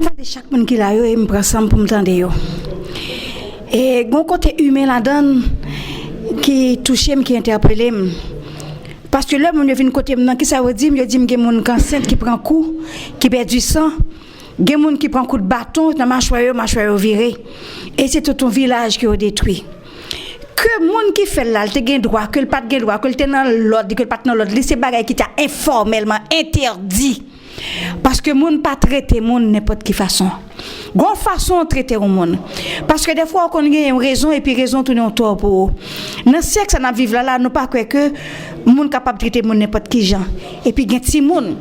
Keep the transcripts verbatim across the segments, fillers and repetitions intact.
Mwen tande chak moun ki la yo e m pran san m pou m tande yo. E gen yon kote imen ladan l ki touche m, ki entèpele m. Paske lè moun yo vin kote m nan, kisa yo di m? Yo di m gen moun k ansent, ki pran kou, ki pèdi san. Gen moun ki pran kout baton nan machwè yo, machwè yo vire. E se tout yon vilaj ke yo detwi. Ke moun ki fè l la, l te gen dwa, ke l pa t gen dwa, ke l te nan lòd li, ke l pa t nan lòd li, se bagay ki ta enfòmèlman entèdi. Paske moun pa trete moun nenpòt ki fason. Gon fason w trete yon moun. Paske dèfwa w konn gen yon rezon epi rezon tounen yon tò pou ou. Nan syèk sa n ap viv la la, nou pa kwè ke moun kapab trete moun nenpòt ki jan. Epi gen timoun.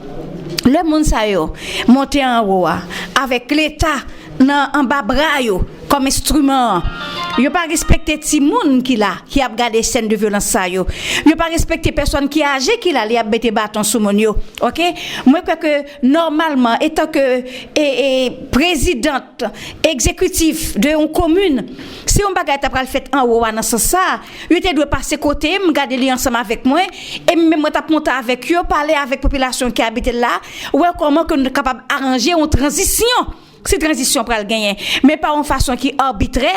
Lè moun sa yo monte anwo a, avèk Leta nan anba bra yo, kòm enstriman an. Yo pa respekte timoun ki la, ki ap gade sèn de vyolans sa yo. Yo pa respekte pèsòn ki aje ki la, li ap mete baton sou moun yo. Oke? Mwen kwè ke nòmalman, etanke, e, e, prezidant egzekitif de yon komin, si yon bagay ta pral fèt anwo a nan sans sa, yo te dwe pase kote m, gade li ansanm avèk mwen, e m menm mwen t ap monte avèk yo, pale avèk popilasyon ki abite la, wè kòman ke nou kapab aranje yon tranzisyon. Si tranzisyon pral genyen, men pa yon fason ki arbitrè,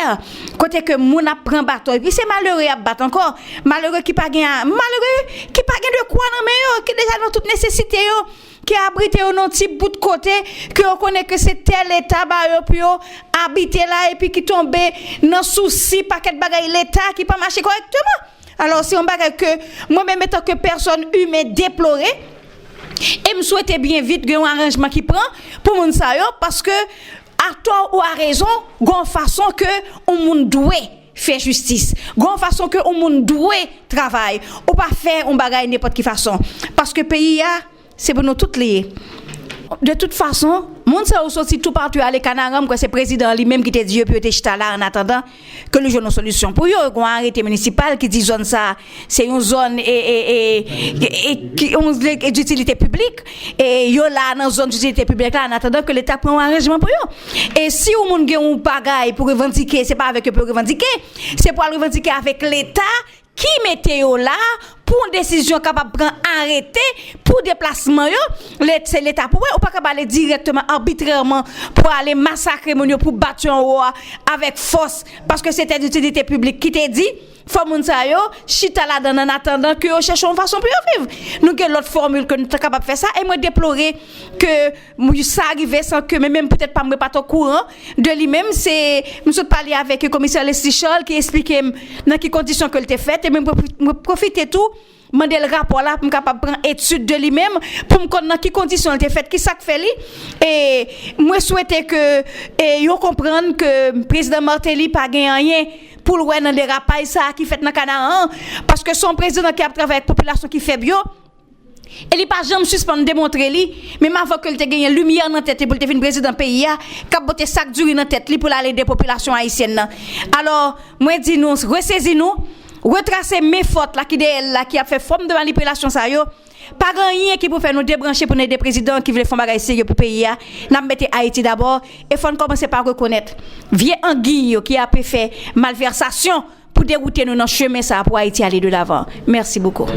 kote ke moun ap pran baton, epi se malere y ap bat ankò, malere ki pa gen, malere ki pa gen de kwa nan men yo, ki deja nan tout nesesite yo, ki abrite yo nan ti bout kote, ke yo konnen ke se tè Leta ba yo pou yo abite la, epi ki tonbe nan sousi pakèt bagay Leta ki pa mache kòrèkteman. Alò, se yon bagay ke mwen menm, etanke pèsòn imen, deplore, e m swete byen vit gen yon aranjman ki pran pou moun sa yo, paske atò ou arezon, gen yon fason ke yon moun dwe fè jistis, gen yon fason ke yon moun dwe travay. Ou pa fè yon bagay nenpòt ki fason. Paske peyi a, se pou nou tout li ye. De tout fason, moun sa yo soti toupatou ale Kanaran, m kwè se prezidan an li menm ki te di yo pou yo te chita la an atandan ke li jwenn yon solisyon pou yo. Gen yon arete minisipal ki di zòn sa a, se yon zòn, e, e, e, e, e, ki, yon, ditilite piblik, e yo la nan zòn ditilite piblik la, an atandan ke Leta pran yon aranjman pou yo. E si yon moun gen yon bagay pou revandike, se pa avèk yo pou yo revandike, se pou al revandike avèk Leta ki mete yo la pou yon desizyon kapab pran arete pou deplasman yo. Le-, se Leta pou wè, ou pa ka pale dirèkteman, abitrèman, pou ale masakre moun yo, pou bat yo anwo a avèk fòs, paske se tè ditilite piblik ki te di, fò moun sa yo chita ladan l an atandan ke yo chèche yon fason pou yo viv. Nou gen lòt fòmil ke nou ta kapab fè sa, e mwen deplore ke m-, sa rive san ke, men menm poutèt pa m, mwen pa t okouran de li menm. Se, m sot pale avèk komisè Leslie Charles ki esplike m nan ki kondisyon ke l te fèt, e mwen pwofi-, mwen pwofite tou mande l rapò la pou m kapab pran etid de li menm, pou m konn nan ki kondisyon l te fèt, ki sa k fè li. E mwen swete ke, e, yo konprann ke prezidan Martelly pa gen anyen pou l wè nan derapaj sa a ki fèt nan Kanaran an, paske se yon prezidan ki ap travay ak popilasyon ki fèb yo, e li pa janm sispann demontre li, menm avan ke l te genyen limyè nan tèt li pou l te vin prezidan peyi a, k ap pote sak diri nan tèt li pou l al ede popilasyon ayisyèn nan. Alò, mwen di nou, resezi nou, retrase men fòt la ki dèyè l la, ki ap fè fòm de manipilasyon sa yo. Pa gen anyen ki pou fè nou debranche pou n ede prezidan ki vle fè yon bagay serye pou peyi a. N ap mete Ayiti dabò, e fò n kòmanse pa rekonèt vye angiy yo ki ape fè malvèsasyon pou dewoute nou nan chemen sa a pou Ayiti ale de lavan. Mèsi bokou.